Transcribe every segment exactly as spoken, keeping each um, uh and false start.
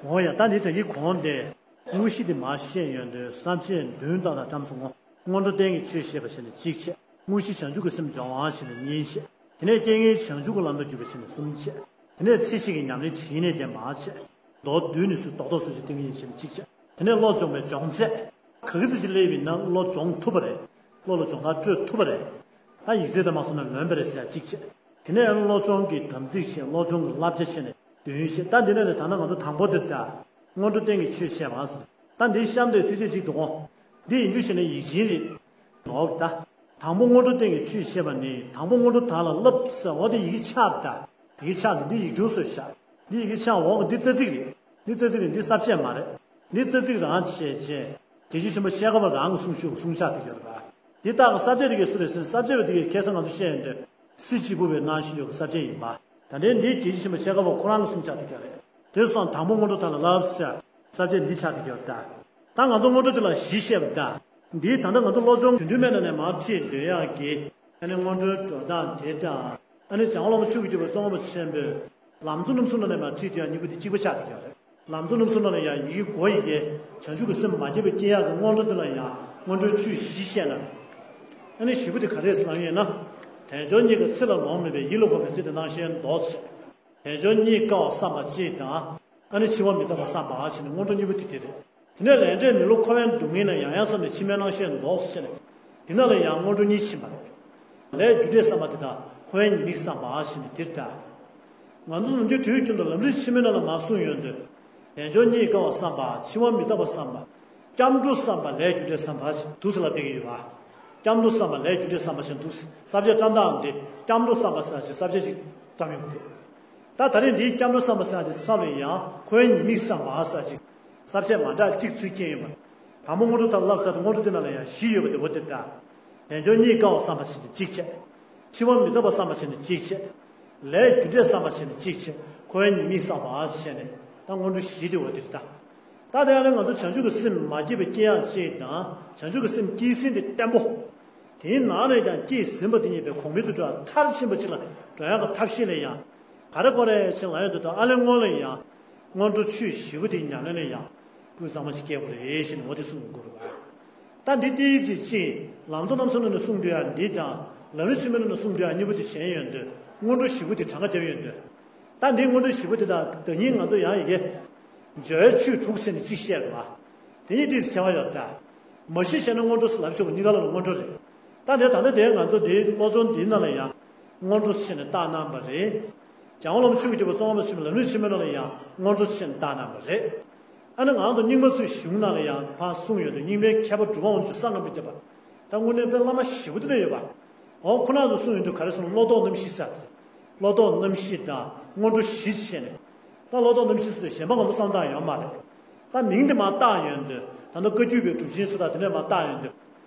འོ་ཡ། ད་འདི་དོན་གྱི་གོང་དེ། དངོས་གཞི་དེ་མར་བཤད་ཡོང་དུས་ས་བཅད་བདུན་ཏག་ཏག་བཀྲམ་སོང་ངོ་། སྔོན་འགྲོ་རྟེན་གྱི་ཆོས་བཤད་པ་བྱས་ནས་གཅིག་བྱས། དངོས་གཞི་བྱང་ཆུབ་ཀྱི་སེམས་སྦྱོང་བ་བྱས་ནས་གཉིས་བཤད། དེ་ནས་རྐྱེན་ངན་བྱང་ཆུབ་ཀྱི་ལམ་དུ་བསྒྱུར་བ་བྱས་ནས་གསུམ་བྱས། དེ་ནས་ཚེ་གཅིག་གི་ཉམས་ལེན་དྲིས་ནས་དེ་མར་བྱས། མདོར་བསྡུས་ནས་སུ་རྡོག་རྡོག་སུ་ཞིག་སྟོན་གྱི་ཡིན་བྱས་ནས་གཅིག་བྱས། དེ་ནས་བློ་སྦྱོང་བའི་སྦྱོང་ཚད། ག་གི་ཚེ་ཞིག་སླེབས་ཡིན་ན་བློ་སྦྱོང་ཐུབ་པ་རེད། བློ་ལ་སྦྱོང་བརྡར་སྤྲོད་ཐུབ་པ་རེད། ད་ཡིག་ཚད་དེ་མ་སོང་ན་ལོན་པ་རེད་ཟེར་ཡ་གཅིག་བྱས། དེ་ནས་ཡང་བློ་སྦྱོང་གི་དམ་ཚིག་བཤད། བློ་སྦྱོང་གི་བསླབ་བྱ་བཤད་ནས་དོན་ཡོད་བཤད། ད་འདི་ནས་ནི་ད་ལྟ་ང་ཚོ་དང་པོ་དེ་ད་སྔོན་འགྲོ་རྟེན་གྱི་ཆོས་བཤད་པ་ཟེར། ད་འདིའི་གཤམ་དེ་ཚིགས་བཅད་གཅིག་འདུག་གོ། འདི་ཡིན་རྒྱུ་བཤད་ན་ཡིག་ཆེན་རེད། ནོར་ད། དང་པོ་སྔོན་འགྲོ་རྟེན་གྱི་ཆོས་བཤད་པ་ནི། དང་པོ་སྔོན་འགྲོ་དག་ལ་བསླབ་ཟེར། འོ་དེ་ཡི་གེ་ཕྱག་རེད་ད། ཡི་གེ་ཕྱག་འདི་འདི་ཡིག་ཆུང་བཟོས་བཞག་འདི་ཡི་གེ་ཕྱག་འོག་གི་འདི་རྩ་ཚིག་རེད། འདི་རྩ་ཚིག་རེད། འདི་ས་བཅད་མ་རེད། འདི་རྩ་ཚིག་རང་བྱས་རྗེས། དེ་རྗེ་ཆེན་པོ་ཤེལ་དཀར་པོ་རང་གི་གསུང་ཤུགས་གསུང་ཕྱག་དེ་ཡོད་རེད་པ། འདི་དག་གི་ས་བཅད་དེ་གའི་སུ་རེད་ཟེར་ན། ས་བཅད་པ་དེ་གའི་ཁ་སང་ང་ཚོ་བཤད་ཡོང་དུས་གཟི་བརྗིད་ཕུར་བའི་སྣང་ཞེན་ཡོད་ཀྱི་ས་བཅད་ཡིན་པ། ད་ལྟའི་འདི་དེ་རྗེ་ཆེན་པོ་ཤེལ་དཀར་པོ་ཁོ་རང་གི་གསུང་ཕྱག་དེ་ག་རེད། དེ་སོང་དང་པོ་སྔོན་འགྲོ་དག་ལ་བསླབ་ཟེར། ས་བཅད་འདི་ཆགས་བསྡད་ཀྱི་ཡོད་ད། ད་ང་ཚོ་སྔོན་འགྲོ་དེ་ལ་བཞི་བཤད་པ་ད། འདི་ད་ལྟ་ང་ཚོ་བློ་སྦྱོང་དོན་བསྡུས་མའི་ནང་ནས་མར་ཁྲིད་སྡོད་ཡག་གི། ཨ་ནི་སྔོན་འགྲོའི་འགྲོ་སྟངས་དེ་དང་། ཨ་ནི་བྱང་བླ་མ་ཆོས་ཀྱི་རྒྱལ་པོ་ཙོང་ཁ་པ་ཆེན་པོས་ལམ་གཙོ་རྣམ་གསུམ་ནང་ནས་མར་ཁྲིད་སྡོད་ཡག་གཉིས་པོ་དེ་གཅིག་པ་ཆགས་བསྡད་ཀྱི་ཡོད་རེད། ལམ་གཙོ་རྣམ་གསུམ་ནང་ལ་ཡང་ཡི་གེ་མགོ་ཡི་གེ་བྱང་ཆུབ་ཀྱི་སེམས་མ་སྐྱེས་པ་སྐྱེ་ཡག་གི་སྔོན་འགྲོ་དེ་ལ་ཡང་སྔོན་འགྲོའི་ཆོས་བཞི་བཤད་ན། ཨ་ནི་བཞི་པོ་དེ་ག་རེ་ཟེར་ལབ་ཡིན་ན། དལ་འབྱོར་གཉིས་ཀྱི་ཚེ་ལ་ལོང་མེད་པའི་ཡིད་ལ་གོམས་པའི་ཚེ་དེ་སྣང་ཞེན་ལྡོག་བྱས། དལ་འབྱོར་གཉིས་དགའ་བ་བསམ་པ་གཅིག་དང་། ཨ་ནི་འཆི་བ་མི་རྟག་པ་བསམ་པ་བྱས་ནས་སྔོན་འགྲོ་གཉིས་པོ་དེ་དེ་རེད། དེ་ནས་ལས་འབྲས་མི་སློབ་འཁོར་བའི་སྡུག་བསྔལ་ལ་ཡང་ཡང་བསམས་ནས་ཕྱི་མའི་སྣང་ཞེན་ལྡོག་བྱས་ནས། དེ་ནང་ལ་ཡང་སྔོན་འགྲོ་གཉིས་ཕྱིན་པ་རེད། ལས་རྒྱུ་འབྲས་བསམ་པ་དེ་དང་འཁོར་བའི་ཉེས་དམིགས་བསམ་པ་བྱས་ནས་དེ་རེད་ད། ང་ཚོ་ནམ་རྒྱུན་དུས་རྒྱུན་དུ་ལམ་རིམ་ཆེན་མོའི་ནང་ལ་མར་གསུངས་ཡོང་དུས། དལ་འབྱོར་གཉིས་དགའ་བ་བསམ་པ། འཆི་བ་མི་རྟག་པ་བསམ་པ། སྐྱབས་འགྲོ་བསམ་པ། ལས་རྒྱུ་འབྲས་བསམ་པ་ཞེས་འདུག་སེ་ལབ་བསྡད་ཀྱི་ཡོད་པ། སྐྱབས་འགྲོ་བསམ་པ། ལས་རྒྱུ་འབྲས་བསམ་པ་ཞེས་འདུག་སེ། ས་བཅད་བཀྲམ་སྟངས་འདི་སྐྱབས་འགྲོ་བསམ་པ་ཟེར་ཞེས་ས་བཅད་ཅིག་བཀྲམ་ཡོང་གི་རེད། ད་ད་རེས་འདིའི་སྐྱབས་འགྲོ་བསམ་པ་ཟེར་ཡག་དེ་མཚམས་ལ་ཡང་འཁོར་བའི་ཉེས་དམིགས་བསམ་པ་ཟེར་ཅིག། ས་བཅད་མ་འདྲ་གཅིག་ཚུར་སྐྱེལ་ཡོང་བ། དང་པོ་སྔོན་འགྲོ་དག་ལ་བསླབ་ཟེར་དུས་སྔོན་འགྲོ་དེ་ནང་ལ་ཡང་བཞི་ཡོད་པ་དེ་འོ་དེ་ལྟ། དལ་འབྱོར་གཉིས་དགའ་བ་བསམ་པ་བྱས་ནས་གཅིག་བྱས། འཆི་བ་མི་རྟག་པ་བསམ་པ་བྱས་ནས་གཅིག་བྱས། ལས་རྒྱུ་འབྲས་བསམ་པ་བྱས་ནས་གཅིག་བྱས། འཁོར་བའི་ཉེས་དམིགས་བསམ་པ་བྱས་ནས་ད་སྔོན་འགྲོ་བཞི་དེ་འོ་དེ་ལྟ། ད་དེ་ཡང་ནི་ང་ཚོ་བྱང་ཆུབ་ཀྱི་སེམས་མ་སྐྱེས་པ་སྐྱེ་ཡག་གཅིག་དང་། བྱང་ཆུབ་ཀྱི་སེམས་སྐྱེས་ཟིན་དེ་བརྟན་པོ། དེའི་ནང་ནས་ཀྱང་སྐྱེས་ཟིན་པ་དེ་ཉིད་པའི་གོང་འཕེལ་དུ་འགྲོ་བ་མཐར་ཕྱིན་པ་ཅིག་ལ་འགྲོ་ཡག་གི་ཐབས་ཤེས་ལ་ཡང་། ག་རེ་དགོས་རེད་ཅེས་ལབ་ཡོང་དུས་ད་ཨ་ལས་སྔོན་ལ་ཡང་སྔོན་འགྲོ་ཆོས་བཞི་པོ་དེ་ཉམས་ལེན་ལ་ཡང་ཀུན་བཟང་པོ་ཞིག་སྐྱེ་དགོས་རེད་ཞེས་ནས་འོ་དེ་གསུངས་དགོས་རེད་པ། ད་འདི་ཏིའི་ཙི་ཅི། ལམ་གཙོ་རྣམ་གསུམ་ནང་ནས་གསུངས་འདུག་ཡ་འདི་དང་། ལམ་རིམ་ཆེན་མོའི་ནང་ནས་གསུངས་འདུག་ཡ་གཉིས་པོ་དེ་གཞན་ཡོད་འདུག། སྔོན་འགྲོ་བཞི་པོ་དེ་གྲངས་ཀ་བརྒྱབ་ཡོད་འདུག། ད་འདིའི་སྔོན་འགྲོ་བཞི་པོ་དེ་དང་ཟླ་ཉིན་ང་ཚོ་ཡང་ཡི་གེ་སྦྱོར་བའི་ཆོས་དྲུག་ཟེར་ནས་གཅིག་བཤད་རེད་པ། དེ་གཉིས་ཏིའི་ཙི་ཁྱད་པར་ཡོད་ད། མ་གཞི་བཤད་ན་སྔོན་འགྲོ་ཟེར་ལབ་ཆོག་གི། གཉིས་ཀ་ལ་སྔོན་འགྲོ་རེད། ད་དེ་ད་ལྟ་དེ་ང་ཚོ་དེའི་བློ་སྦྱོང་འདིའི་ནང་ལ་ཡང་སྔོན་འགྲོ་ཟེར་ནས་བཏགས་གནང་བ་རེད། འཇམ་དབྱངས་བླ་མ་ཆོས་ཀྱི་རྒྱལ་པོ་ཙོང་ཁ་པ་ཆེན་པོས་ལམ་རིམ་ཆེན་མོའི་ནང་ལ་ཡང་སྔོན་འགྲོ་ཟེར་ནས་བཏགས་གནང་བ་རེད། ཨ་ནི་ང་ཚོ་རྙིང་མ་ཚོའི་གཞུང་ནང་ལ་ཡང་ཕར་གསུངས་ཡོད་དུས། རྙིང་མའི་མཁས་པ་གྲུབ་དབང་དབང་ཕྱུག་སངས་རྒྱས་པའི་རྒྱལ་པོ། ད་དངོས་གནས་དཔེ་བླ་མ་ཞེ་པོ་དེ་འདྲ་ཡོད་པ། འོ་ཁོ་རང་ཚོས་གསུངས་ཡོད་དུས་ག་རེ་གསུངས། བློ་ལྡོག་རྣམ་བཞི་ཟེར། བློ་ལྡོག་རྣམ་བཞི་དང་སྔོན་འགྲོ་བཞི་བྱས་ནས། ད་བློ་ལྡོག་རྣམ་བཞི་ཟེར་དུས་གཞན་པ་ང་ཚོ་བསམ་སྟངས་ཡོད་མ་རེད། ད་མིང་དེ་མར་བཏགས་ཡོང་དུས། ད་ལྟ་བཀའ་བརྒྱུད་པའི་གྲུབ་ཆེན་ཚོ་དང་དེ་འདྲས་མར་བཏགས་ཡོང་དུས།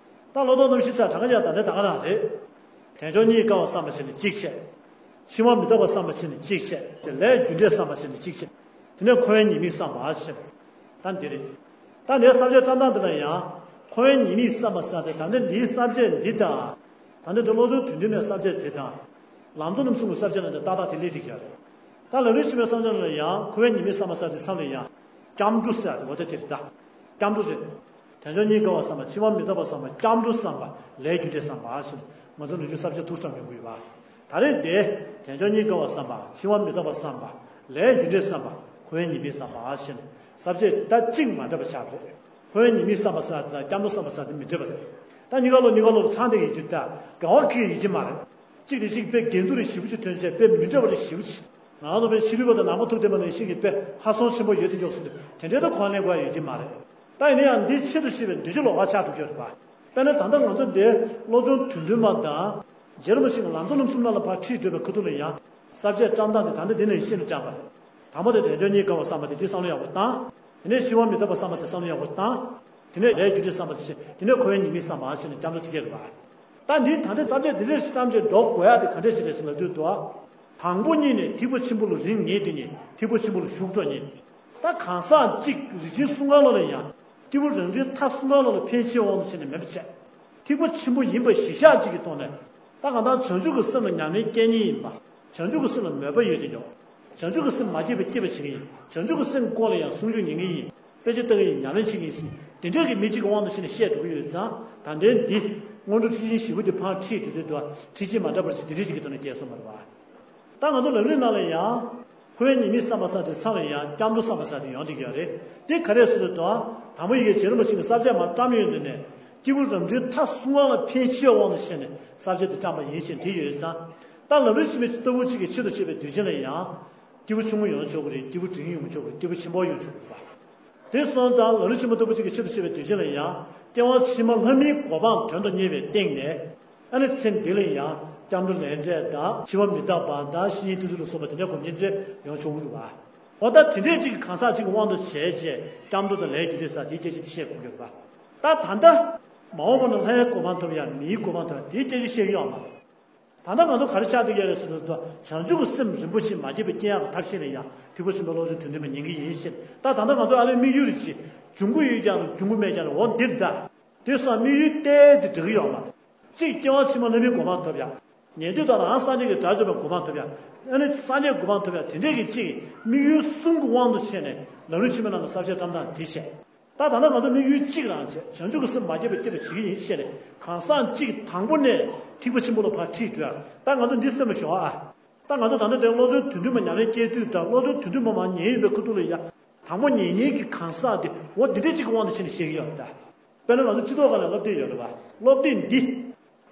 ད་བློ་ལྡོག་རྣམ་བཞི་ཟེར་གྲངས་ཀ་བྱས་ད་ལྟ་ད་ག་རང་རེད། དལ་འབྱོར་གཉིས་དགའ་བ་བསམ་པ་བྱས་ནས་གཅིག་བྱས། འཆི་བ་མི་རྟག་པ་བསམ་པ་བྱས་ནས་གཅིག་བྱས། ལས་རྒྱུ་འབྲས་བསམ་པ་བྱས་ནས་གཅིག་བྱས། དེ་ནས་འཁོར་བའི་ཉེས་དམིགས་བསམ་པ་བྱས་ནས། ད་འདི་རེད། ད་འདིའི་ས་བཅད་བཀྲམ་སྟངས་འདི་ལ་ཡང་། འཁོར་བའི་ཉེས་དམིགས་བསམ་པ་ཟེར་ཏེ། ད་ལྟ་འདིའི་ས་བཅད་འདི་དང་། ད་ལྟ་འདི་བློ་སྦྱོང་དོན་བསྡུས་མའི་ས་བཅད་དེ་དང་། ལམ་གཙོ་རྣམ་གསུམ་གྱི་ས་བཅད་ནང་དུ་ཏག་ཏག་དེ་སླེབས་བསྡད་ཀྱི་ཡོད་རེད། ད་ལམ་རིམ་ཆེན་མོའི་ས་བཅད་ནང་ལ་ཡང་འཁོར་བའི་ཉེས་དམིགས་བསམ་པ་ཟེར་ཏེ་མཚམས་ལ་ཡང་། སྐྱབས་འགྲོ་ཟེར་ཏེ་འོ་དེ་དེ་རེད་ད། སྐྱབས་འགྲོ་རེད། དལ་འབྱོར་གཉིས་དགའ་བ་བསམ་པ། འཆི་བ་མི་རྟག་པ་བསམ་པ། སྐྱབས་འགྲོ་བསམ་པ། ལས་རྒྱུ་འབྲས་བསམ་པ་ཞེས་ནས་ང་ཚོ་ནུས་རྒྱུ་ས་བཅད་དྲུག་བཀྲམ་ཡོང་གི་ཡོད་པ། ད་རེས་དེ། དལ་འབྱོར་གཉིས་དགའ་བ་བསམ་པ། འཆི་བ་མི་རྟག་པ་བསམ་པ། ལས་རྒྱུ་འབྲས་བསམ་པ། འཁོར་བའི་ཉེས་དམིགས་བསམ་པ་ཞེས་ནས་ས་བཅད་ད་གཅིག་མ་འདྲ་བ་ཆགས་པ་རེད། འཁོར་བའི་ཉེས་དམིགས་བསམ་པ་ཟེར་དེ་དང་སྐྱབས་འགྲོ་བསམ་པ་ཟེར་དེ་མི་འདྲ་བ་རེད། ད་གཉིས་ཀ་ལོ་གཉིས་ཀ་ལོ་ཚང་བསྡད་ཀྱི་ཡོད་དུས་ད་འགལ་བ་ཁེལ་ཡོད་ཀྱི་མ་རེད། གཅིག་དེ་གཅིག་དཔེ་འགལ་འདུ་རེ་ཞེ་པོ་ཅིག་ཐོན་བྱས། དཔེ་མི་འདྲ་བ་རེ་ཞེ་པོ་ཅིག། ང་ཚོ་དཔེ་ཕྱི་རོལ་པ་དང་ནང་པ་ཐུག་བསྡད་པ་ནང་བཞིན་གྱི་དཔེ་ཧ་སང་ཆེན་པོ་ཡོད་དེ་འཇོག་ཟེར་དུས་དེ་འདྲའི་ད་གོ་ལེན་དགོས་ཡ་ཡོད་ཀྱི་མ་རེད། ད་ཡིན་ན་ཡང་འདིའི་ཆེད་དུ་བྱས་པའི་འདུས་བྱས་ལོགས་ཀ་ཆགས་འགྲོ་གི་ཡོད་རེད་པ། དཔེར་ན་ད་ལྟ་ང་ཚོ་འདིའི་བློ་སྦྱོང་དོན་བསྡུས་མ་དང་། རྗེ་རིན་པོ་ཆེ་གི་ལམ་གཙོ་རྣམ་གསུམ་ནང་ལ་ཕར་ཁྲིད་འགྲོ་བའི་ཁ་ཐུག་ལ་ཡང་ས་བཅད་བཀྲམ་སྟངས་དེ་ད་ལྟ་འདི་ནས་ཤེས་ནས་བཀྲམ་པ་རེད། དང་པོ་དེ་དལ་འབྱོར་གཉིས་དགའ་བ་བསམ་པ་དེ་དེ་བསམ་བློ་ཡག་པོ་བཏང་། དེ་ནས་འཆི་བ་མི་རྟག་པ་བསམ་པ་དེ་བསམ་བློ་ཡག་པོ་བཏང་། དེ་ནས་ལས་རྒྱུ་འབྲས་བསམ་པ་དེ་བྱས། དེ་ནས་འཁོར་བའི་ཉེས་དམིགས་བསམ་པ་བྱས་ནས་སྐྱབས་འགྲོ་དེ་གས་རེད་པ། ད་འདི་ད་ལྟ་ས་བཅད་འདི་ལས་བརྩམས་བྱས་འགྲོ་དགོས་ཡ་དེ་ག་འདྲས་ཞིག་རེད་ཟེར་ལབ་དུས་དོ། དང་པོ་གཉིས་ནས་ཐེག་པ་ཆེན་པོ་ལ་རིམ་ངེས་དེ་ཉིད་ཐེག་པ་ཆེན་པོ་ལ་ཞུགས་འགྲོ་ཉིད། ད་གང་ཟག་གཅིག་རིགས་ཆེན་གསུམ་ཀ་ལོ་ལ་ཡང་སྐྱེས་བུ་རང་གྲོལ་མཐའ་གསུམ་ཀ་ལོ་ལ་ཕན་ཆེ་དབང་དུ་བྱས་ནས་མེད་པ་བྱས། ཐེག་པ་ཆེན་པོ་ཡིན་པ་གཞི་བཞག་གཅིག་གི་ཐོག་ནས། ད་གང་ལྟར་བྱང་ཆུབ་ཀྱི་སེམས་ལ་ཉམས་ལེན་སྐད་གཉིས་ཡིན་པ། བྱང་ཆུབ་ཀྱི་སེམས་ལ་མོས་པ་ཡོད་དེ་ཉོག། བྱང་ཆུབ་ཀྱི་སེམས་མ་སྐྱེས་པ་སྐྱེད་པར་བྱེད་ཀྱི་ཡིན། བྱང་ཆུབ་ཀྱི་སེམས་སྐོར་ལ་ཡང་གསུང་ཆོས་ཉན་གྱི་ཡིན། དཔེ་ཆ་ལྟ་གི་ཡིན། ཉམས་ལེན་བྱེད་ཀྱི་ཡིན་ཟེར། དེ་འདྲའི་གི་མི་གཅིག་གི་དབང་དུ་བྱས་ནས་བཤད་འགྲོ་གི་ཡོད་ཙང་། ད་ལྟའི་འདི་སྔོན་འགྲོ་ཁྲིད་ཆེན་བཞི་པོ་དེ་ཕར་ཁྲིད་འགྲོ་དུས་དུ་ཁྲིད་ཆེན་མ་འདྲ་བར་གྱི་དེ་འདྲའི་གཅིག་གི་ཐོག་ནས་བསྡད་སོང་བ་རེད་བ། ད་ང་ཚོ་ལམ་རིམ་ནང་ལ་ཡང་། འཁོར་བའི་ཉེས་དམིགས་བསམ་པ་ས་དེ་ཚང་ལ་ཡང་སྐྱབས་འགྲོ་བསམ་པ་ས་དེ་ཡོང་བསྡད་ཀྱི་ཡོད་རེད། དེ་ག་རེ་ཟེར་དུས་དང་། དང་པོ་ཡི་གེ་རྗེ་རིན་པོ་ཆེ་གི་ས་བཅད་མར་བཀྲམ་ཡོད་འདི་ནས། སྐྱེས་བུ་རབ་འབྲིང་ཐ་གསུམ་ལ་ཕན་ཆེ་བའི་དབང་དུ་བྱས་ནས་ས་བཅད་དེ་བཀྲམ་པ་ཡིན་ཞེས་དེ་ཡོད་ཙང་། ད་ལམ་རིམ་ཆེན་མོའི་ལྟ་བུ་གཅིག་གི་ཆེད་དུ་བྱས་པའི་དུས་ཆེན་ལ་ཡང་། སྐྱེས་བུ་ཆུང་ངུ་ཡོང་ཆོག་གི་རེད། སྐྱེས་བུ་འབྲིང་ཡོང་ཆོག་གི་རེད། སྐྱེས་བུ་ཆེན་པོ་ཡོང་ཆོག་གི་རེད་པ། དེ་སོང་ཙང་ལམ་རིམ་ཆེན་མོ་ལྟ་བུ་གཅིག་གི་ཆེད་དུ་བྱས་པའི་དུས་ཆེན་ལ་ཡང་། སྐྱེ་བ་ཕྱི་མ་ལྷ་མིའི་གོ་འཕང་དོན་དུ་གཉེར་བའི་སྟེང་ནས། ཨ་ནི་ཚེ་འདི་ལ་ཡང་སྐྱབས་འགྲོ་ལས་འབྲས་དང་འཆི་བ་མི་རྟག་པ་དང་བཤེས་གཉེན་བསྟེན་ཚུལ་ལ་སོགས་པ་དེ་འདྲའི་སྒོམ་རྒྱུ་འདྲ་ཡོང་ཆོག་གི་རེད་པ། འོ་ད་དེ་འདྲས་གཅིག་གི་གང་ཟག་གཅིག་གི་དབང་དུ་བྱས་རྗེས་སྐྱབས་འགྲོ་དང་ལས་རྒྱུ་འབྲས་ས་དེའི་སྐད་ཆ་དེ་བཤད་དགོས་ཀྱི་རེད་པ། ད་ད་ལྟ་མ་འོངས་པ་ན་ལྷའི་གོ་འཕང་ཐོབ་ཡ་མིའི་གོ་འཕང་ཐོབ་ཡ་དེའི་སྐད་ཆ་བཤད་ཀྱི་ཡོད་མ་རེད། ད་ལྟ་ང་ཚོ་ག་རེ་ཆགས་བསྡད་ཀྱི་ཡོད་རེད་ཟེར་དུས། བྱང་ཆུབ་ཀྱི་སེམས་རིན་པོ་ཆེ་མ་སྐྱེས་པ་སྐྱེ་ཡག་གི་ཐབས་ཤེས་ལ་ཡང་ཐེག་པ་ཆེན་པོའི་བློ་མཆོག་དོན་མཐུན་མ་ཉན་གྱི་ཡིན་ཞེས། ད་ད་ལྟ་ང་ཚོ་ཨ་ལས་དམིགས་ཡུལ་རེ་ཅིག་འབྱུང་པོ་ཡོད་ཀྱང་འབྱུང་པོ་མེད་ཀྱང་འོ་འདིར་གདའ། དེ་སོང་དམིགས་ཡུལ་ཏོག་ཙམ་འགྲིག་གི་ཡོད་མ་རེད། གཅིག་སྐྱེ་བ་ཕྱི་མ་ལྷ་མིའི་གོ་འཕང་ཐོབ་ཡག་ཉན་ཐོས་དང་རང་སངས་རྒྱས་ཀྱི་དགྲ་བཅོམ་པའི་གོ་འཕང་ཐོབ་ཡག་ཨ་ནི་སངས་རྒྱས་གོ་འཕང་ཐོབ་ཡག་དེ་འདྲས་ཀྱི་གཅིག་དམིགས་ཡུལ་གསུམ་གྱི་དབང་དུ་བྱས་ནས་ལམ་རིམ་ཆེན་མོའི་ནང་ལ་ས་བཅད་བཀྲམ་སྟངས་དེ་བཤད། ད་ད་ལྟ་ང་ཚོ་དམིགས་ཡུལ་གཅིག་རང་བྱས། བྱང་ཆུབ་ཀྱི་སེམས་མ་སྐྱེས་པ་སྐྱེ་བར་བྱེད་ཀྱི་ཡིན་ཞེས་ནས། གང་ཟག་གཅིག་དང་པོ་ནས་ཐེག་པ་ཆེན་པོ་ལ་ཕར་ཁྲིད་འགྲོ་ཡ། ད་ང་ཚོ་འདི་སེམས་ལ་ཞོག་ཨ། ད་ང་ཚོ་ད་ལྟ་དེ་བློ་མཆོག་དོན་མཐུན་མ་ཉམས་ལེན་སྐྱེས་དུས་དང་། བློ་མཆོག་དོན་མཐུན་མ་མར་ཉན་ཡོད་པའི་ཁུ་ཐུག་ལ་ཡ། དང་པོ་ཉན་མཁན་གྱི་གང་ཟག་དེ་འོ་འདི་འདྲས་གཅིག་གི་དབང་དུ་བྱས་ནས་བཤད་ཀྱི་ཡོད་རེད་ད། དཔེར་ན་ང་ཚོ་སྤྱི་ཚོགས་སྒང་ལ་སློབ་དེབ་ཡོད་རེད་པ། སློབ་དེབ་འདི།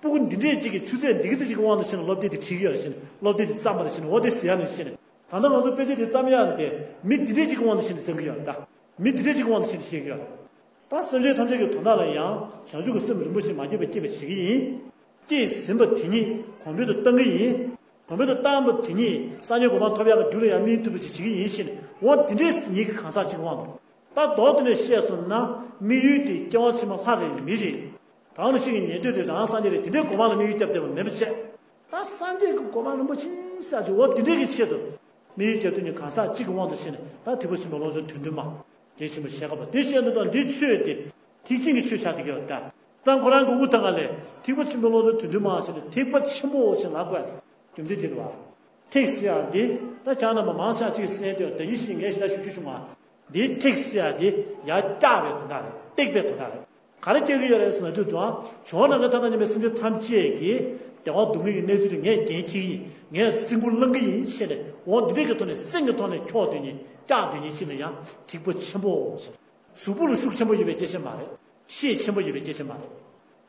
ཕྲུ་གུ་འདི་འདྲས་གཅིག་གི་ཆུ་ཚད་འདི་གི་ཚད་གཅིག་གི་དབང་དུ་བྱས་ནས་སློབ་དེབ་དེ་ཁྲིད་ཀྱི་ཡོད་རེད་ཟེར་ནས། སློབ་དེབ་དེ་བརྩམས་པ་རེད་ཟེར་ནས། འོ་དེ་ཟེར་ཡ་ནི་ཟེར་ནས། ད་ལྟ་ང་ཚོ་དཔེ་ཆ་དེ་བརྩམས་ཡག་འདི་མི་འདི་འདྲས་གཅིག་གི་དབང་དུ་བྱས་ནས་བརྩམས་ཀྱི་ཡོད་རེད་ད། མི་འདི་འདྲས་གཅིག་གི་དབང་དུ་བྱས་ནས་བཤད་ཀྱི་ཡོད་རེད། ད་སེམས་ཅན་ཐམས་ཅད་ཀྱི་དོན་དག་ལ་ཡང་བྱང་ཆུབ་ཀྱི་སེམས་རིན་པོ་ཆེ་མ་སྐྱེས་པ་སྐྱེ་བར་བྱེད་ཀྱི་ཡིན། སྐྱེས་ཟིན་པ་དེ་ཉིད་གོང་འཕེལ་དུ་བཏང་གི་ཡིན། གོང་འཕེལ་དུ་བཏང་བ་དེ་ཉིད་སངས་རྒྱས་གོ་འཕང་ཐོབ་ཡག་གི་རྒྱུ་ལ་ཡང་དམིགས་ཐུབ་པ་ཅིག་བྱེད་ཀྱི་ཡིན་ཞེས་ནས། འོ་དེ་འདྲའི་ཟིན་ཉིན་གྱི་གང་ཟག་གཅིག་དབང་དུ། ད་མདོར་དེ་ནས་བཤད་སོང་ན། དམིགས་ཡུལ་དེ་སྐྱེ་བ་ཕྱི་མ་ལྷ་རེད། མི་རེད། གང་ཞིག་གི་ཉན་ཐོས་རེད། རང་སངས་རྒྱས་རེད། དེ་འདྲའི་གོ་འཕང་ལ་དམིགས་ཡུལ་བརྒྱབ་བསྡད་པ་མེད་པ་བྱས། ད་སངས་རྒྱས་ཀྱི་གོ་འཕང་རིན་པོ་ཆེ་ཟེར་ཅིག་འོ་དེ་འདྲའི་གི་ཆེད་དུ། དམིགས་ཡུལ་བརྒྱབ་དུས་ནི་གང་ཟག་གཅིག་གི་དབང་དུ་བྱས་ནས། ད་ཐེག་པ་ཆེན་པོའི་བློ་མཆོག་དོན་མཐུན་མ། དེ་ཆེན་པོ་བཤད་ཀ་པ་དེ་བཤད་འདུག་ད་འདི་ཆོས་དེ་ཐེག་ཆེན་གྱི་ཆོས་ཆགས་བསྡད་ཀྱི་ཡོད་ད། ད་ཁོ་རང་གི་དབུ་ཐང་ལ་ཐེག་པ་ཆེན་པོའི་བློ་མཆོག་དོན་མཐུན་མ་ཟེར་ནས། ཐེག་པ་ཆེན་པོ་ཞེས་ལབ་དགོས་ཡ་རྒྱུ་མཚན་དེ་རེད་བ། ཐེག་ཟེར་ཡ་འདི་ད་ཁྱེད་རྣམ་པ་མང་ཆེ་བ་ཅིག་གིས་གསན་བསྡད་ཡོད་རེད། ད་ཡིན་ཞིང་ངས་ཞེ་དྲག་ཞུ་རྒྱུ་བྱུང་བ། འདིའི་ཐེག་ཟེར་ཡ་འདི་ཡར་བཀྱག་པའི་དོན་དག་རེད། བཏེགས་པའི་དོན་དག་རེད། ག་རེ་བཀྱག་གི་ཡོད་རེད་ཟེར་ན། དུས་དང་བྱང་ནམ་མཁའི་མཐའ་དང་མཉམ་པའི་སེམས་ཅན་ཐམས་ཅད་ཀྱི་བདེ་བ་སྡུག་བསྔལ་གྱི་གནས་ཚུལ་དེ་ངས་འགན་འཁྱེར་གྱི་ཡིན། ངས་སེམས་ཁུར་བླང་གི་ཡིན་ཞེས་ནས། འོ་འདི་འདྲའི་གི་ཐོག་ནས། སེམས་ཀྱི་ཐོག་ནས་འཁྱོག་སྡོད་མཁན། བཀྱག་སྡོད་མཁན་ཅིག་ལ་ཡང་ཐེག་པ་ཆེན་པོ་ཟེར། གཟུགས་པོ་ལ་ཤུགས་ཆེན་པོ་ཡོད་པའི་སྐད་ཆ་མ་རེད། ཤེད་ཆེན་པོ་ཡོད་པའི་སྐད་ཆ་མ་རེད།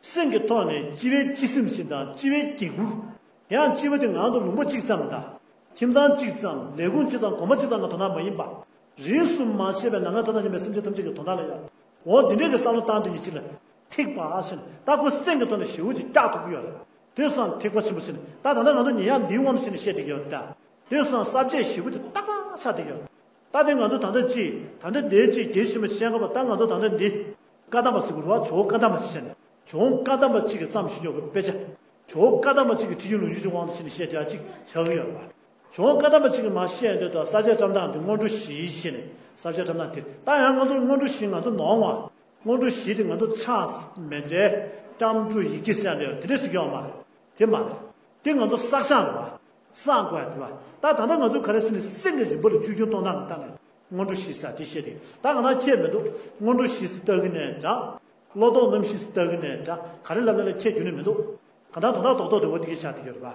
སེམས་ཀྱི་ཐོག་ནས་སྤྱི་བའི་སྤྱི་སེམས་ཤིག་དང་། སྤྱི་བའི་སྐྱེ་དགུ། དེ་ཡང་སྤྱི་བ་དེ་ང་ཚོ་ལུང་པ་གཅིག་ཙམ་དང་། ཁྱིམ་ཚང་གཅིག་ཙམ། ལས་ཁུངས་གཅིག་ཙམ། དགོན་པ་གཅིག་ཙམ་གྱི་དོན་དག་མ་ཡིན་པ། རིས་སུ་མ་ཆད་པའི་ནམ་མཁའི་མཐའ་དང་མཉམ་པའི་སེམས་ཅན་ཐམས་ཅད་ཀྱི་དོན་དག་ལ་ཡང་། འོ་འདི་འདྲའི་གི་བསམ་བློ་བཏང་སྡོད་མཁན་ཅིག་ལ་ཐེག་པ་ཟེར། ད་ཁོ་སེམས་ཀྱི་ཐོག་ནས་ཞེ་པོ་ཅིག་བཀྱག་ཐུབ་ཀྱི་ཡོད་རེད། དེ་སོང་ཐེག་པ་ཆེན་པོ་ཟེར་ནས། ད་ད་ལྟ་ང་ཚོ་ཉན་ཡག་འདིའི་དབང་དུ་བྱས་ནས་བཤད་བསྡད་ཀྱི་ཡོད་རེད་ད། དེ་སོང་ས་བཅད་ཞེ་པོ་དེ་ཏག་ཏག་ཆགས་བསྡད་ཀྱི་ཡོད་རེད། ད་དེ་ང་ཚོ་ད་ལྟ་ཅིག་ད་ལྟ་དེ་ཅིག་གལ་ཆེན་པོ་བཤད་ཀ་པ། ད་ང་ཚོ་ད་ལྟ་འདི་བཀའ་གདམས་པ་ཟེར་དགོས་རེད་བ། ཇོ་བོ་བཀའ་གདམས་པ་ཟེར་ནས། ཇོ་བོ་བཀའ་གདམས་པ་གཅིག་གིས་བརྩམས་བཞག་ཡོད་པའི་དཔེ་ཆ། ཇོ་བོ་བཀའ་གདམས་པ་གཅིག་གི་ཁྲིད་ཀྱི་ལོ་རྒྱུས་ཀྱི་དབང་དུ་བྱས་ནས་བཤད་བསྡད་ཡག་ཅིག་ཆགས་ཀྱི་ཡོད་རེད་བ། ཇོ་བོ་བཀའ་གདམས་པ་གཅིག་གིས་མར་བཤད་ཡོང་དུས། ད་ས་བཅད་བཀྲམ་སྟངས་འདི་སྔོན་འགྲོ་བཞི་ཟེར་ནས། ས་བཅད་བཀྲམ་སྟངས་དེ། ད་ཡང་ང་ཚོ་སྔོན་འགྲོ་བཞི་ང་ཚོ་ནོར་བ། སྔོན་འགྲོ་བཞི་དེ་ང་ཚོ་ཕྱག་མཎྜལ། སྐྱབས་འགྲོ་ཡིག་བརྒྱ་ཟེར་ཡག་འདྲ་དེ་འདྲ་ཟེར་གྱི་ཡོད་མ་རེད། དེ་མ་རེད། དེ་ང་ཚོ་བསགས་བྱ་རེད་བ། བསགས་དགོས་ཡག་དེ་བ། ད་ད་ལྟ་ང་ཚོ་ག་རེ་ཟེར་ནས། སེམས་ཀྱི་རིམ་པ་ལ་བཅོས་བསྒྱུར་གཏོང་སྟངས་ཀྱི་སྟངས་ནས། སྔོན་འགྲོ་བཞི་ཟེར་དེ་བཤད་དེ། ད་ང་རང་ཁྱད་མི་འདུག་སྔོན་འགྲོ་བཞི་ཟེར་ལྟ་གི་ནའི་འདྲ། བློ་ལྡོག་རྣམ་བཞི་ཟེར་ལྟ་གི་ནའི་འདྲ། ག་རེ་ལབ་ན་ལ་ཁྱད་ཁྱོན་ནས་མི་འདུག་གང་ལྟར་དོན་དག་རྡོག་རྡོག་དེ་འོ་དེ་གས་ཆགས་བསྡད་ཀྱི་ཡོད་རེད་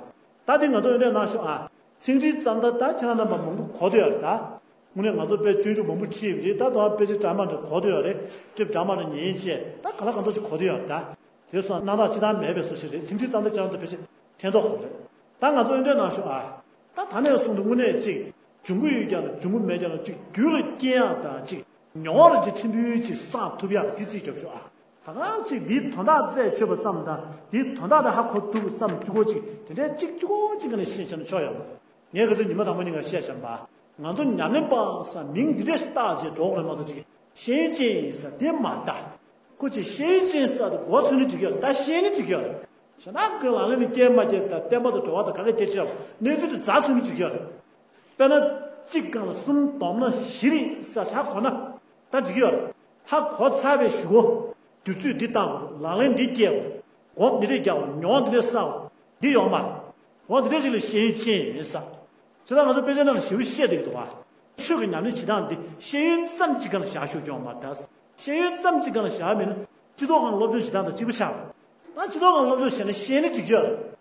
པ། ད་དེ་ང་ཚོ་འདི་འདྲས་གནང་ཤོག་ཨ། ཚིག་འགྲེལ་རྩོམ་ད་ད་ཁྱེད་རང་རྣམ་པ་མང་པོ་གོ་བསྡད་ཡོད་རེད་ད། དངོས་གནས་ང་ཚོ་དཔེ་སྤྱོད་འཇུག་མང་པོ་ཁྲིད་པ་རེད། ད་དུང་དཔེ་ཆ་འདྲ་མི་འདྲ་གོ་བསྡད་ཡོད་རེད། དེབ་འདྲ་མི་འདྲ་ཉན་བྱས། ད་ག་ལ་གང་ཚོགས་ཅིག་གོ་བསྡད་ཡོད་རེད་ད། དེ་སོང་རྣམ་དག་ཅི་ལྟར་མེད་པའི་བཟོ་ཞིག་རེད། ཚིག་འགྲེལ་རྩོམ་ད་ཁྱེད་རང་ཚོ་དཔེ་ཆ་ཕན་ཐོགས་ཡོད་རེད། ད་ང་ཚོ་འདི་འདྲས་གནང་ཤོག་ཨ། ད་ད་ནས་བཟུང་སྟེ་དངོས་གནས་ཅིག་འབྱུང་གི་ཡོད་ཀྱང་འབྱུང་གི་མེད་ཀྱང་ཅིག་རྒྱུད་ལ་སྐྱེ་ཡག་དང་། ཅིག་མྱོང་བ་ཅིག་ཕྲན་བུ་ཅིག་བསགས་ཐུབ་ཡག་དེ་རྩིས་རྒྱོབ་ཤོག་ཨ། ད་ག་ཅིག་འདིའི་དོན་དག་རྩད་ཆོད་པ་ཙམ་དང་། འདིའི་དོན་དག་དེ་ཧ་གོ་ཐུབ་པ་ཙམ་གཅིག་པོ་ཅིག་དེ་འདྲས་གཅིག་གཅིག་པོ་ཅིག་ག་ནས་ཤེས་བྱས་ན་ཆོག་ཡོད་མ་རེད། ངས་ག་ཚོད་ཉི་མ་དང་པོ་ཉིན་ག་བཤད་བཞག་པ། ང་ཚོ་ཉམས་ལེན་པ་ཟེར་མིང་འདི་འདྲས་ཞིག་བཏགས་བྱས་འགྲོ་དགོས་རེད་མ་གཏོགས། ཅིག་ཤེས་ཡོན་ཅན་ཟེར་དེ་མ་རེད་ད། ཁོ་ཅིག་ཤེས་ཡོན་ཅན་ཟེར་དེ་མགོ་ཚོས་ནི་འགྲིག་གི་ཡོད་རེད། ད་ཤེས་ནི་འགྲིག་གི་ཡོད་རེད། གཞན་དག་གི་ལག་ལེན་ལ་སྐྱེལ་མ་སྐྱེལ་དང་། བསྟན་པ་དང་འགྲོ་བ་དང་ག་གེ་སྐྱེལ་ཆོག་གནས་ཚུལ་དེ་རྩ་ཚོས་ནི་འགྲིག་གི་ཡོད་རེད། དཔེར་ན། གཅིག་སྒང་ལ་གསུམ་བསྡོམས་ན་བཞི་རེད་ཟེར་ཧ་གོ་ན་ད་འགྲིག་གི་ཡོད་རེད། ཧ་གོ་ཚར་བའི་གཞུག་གུ་བསྒྱུར་བཅོས་འདི་བཏང་དགོས། ལག་ལེན་འདི་སྐྱེལ་དགོས། སྒོམ་འདི་འདྲས་རྒྱག་དགོས། མྱོང་འདི་འདྲས་བསགས་དགོས། འདི་ཡོད་མ་རེད། འོ་འདི་འདྲས་ཅིག་ལ་ཤེས་ཡོན་ཅན་ཡིན་ས། ད་ང་ཚོ་དཔེ་ཆ་ནང་ལ་ཞེ་པོ་བཤད་བསྡད་ཀྱི་འདུག་ག་ཆོས་ཀྱི་ཉམས་ལེན་བྱེད་སྟངས་འདི་ཤེས་ཡོན་ཙམ་གཅིག་སྒང་ལ་བཞག་ཤོག་ཀྱང་མ་རེད། ཤེས་ཡོན་ཙམ་གཅིག་སྒང་ལ་བཞག་མིན་ན་སྤྱི་ཚོགས་སྒང་ལ་སློབ་སྦྱོང་བྱེད་སྟངས་དང་གཅིག་པ་ཆགས་པ་རེད། ད་སྤྱི་ཚོགས་སྒང་ལ་སློབ་སྦྱོང་བྱས་ན་ཤེས་ན་འགྲིག་གི་ཡོད་རེད།